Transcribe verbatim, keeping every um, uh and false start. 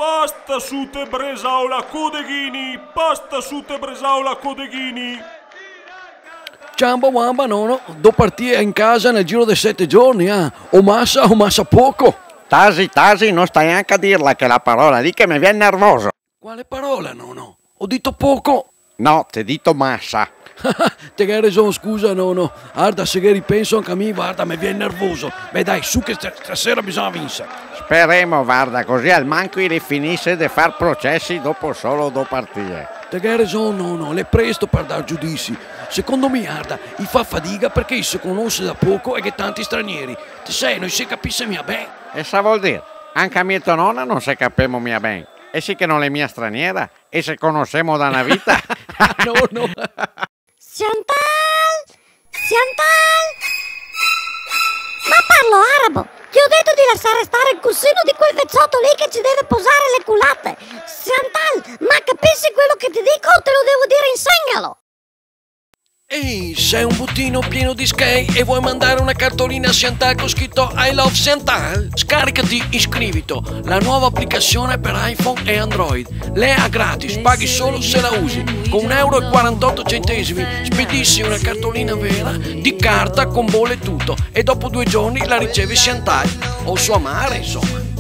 Pasta, sute, bresaola, codeghini! Pasta, sute, bresaola, codeghini! Ciamba wamba, nono, do partie in casa nel giro de sete giorni, ah! O masa, o masa poco! Tasi, tasi, no sta gnanca a dirla chela parola lì che me vien nervoso! Quale parola, nono? Go dito poco! No, te dito masa! Te ghe reson, scusa, nono. Varda, se ghe ripenso anca mi, varda, me vien nervoso. Beh, dai, su che sta-, stasera bisogna vinser. Speremo, varda, cusì almanco i le finise de far procesi dopo solo do partie. Te ghe reson, nono, l'è presto par dar giudisi. Secondo mi, varda, i fa fadiga parché i se conose da poco e gh'è tanti stranieri. Te sè, no i se capise mia ben. E sa vol dir? Anca mi e to nona no se capemo mia ben. E sì che no l'è mia straniera. E se conosemo da na vita? No, no. Chantal! Chantal! Ma parlo arabo! Ti ho detto di lasciare stare il cusino di quel vecchiotto lì che ci deve posare le culate! Chantal, ma capisci quello che ti dico o te lo devo dire in sengalo? Ehi, sei un buttino pieno di schei e vuoi mandare una cartolina a Chantal con scritto "I love Chantal"? Scaricati Iscrivito, la nuova applicazione per iPhone e Android. L'è a gratis, paghi solo se la usi, con un euro e quarantotto centesimi spedisci una cartolina vera di carta con bolle e tutto, e dopo due giorni la riceve Chantal o sua madre, insomma.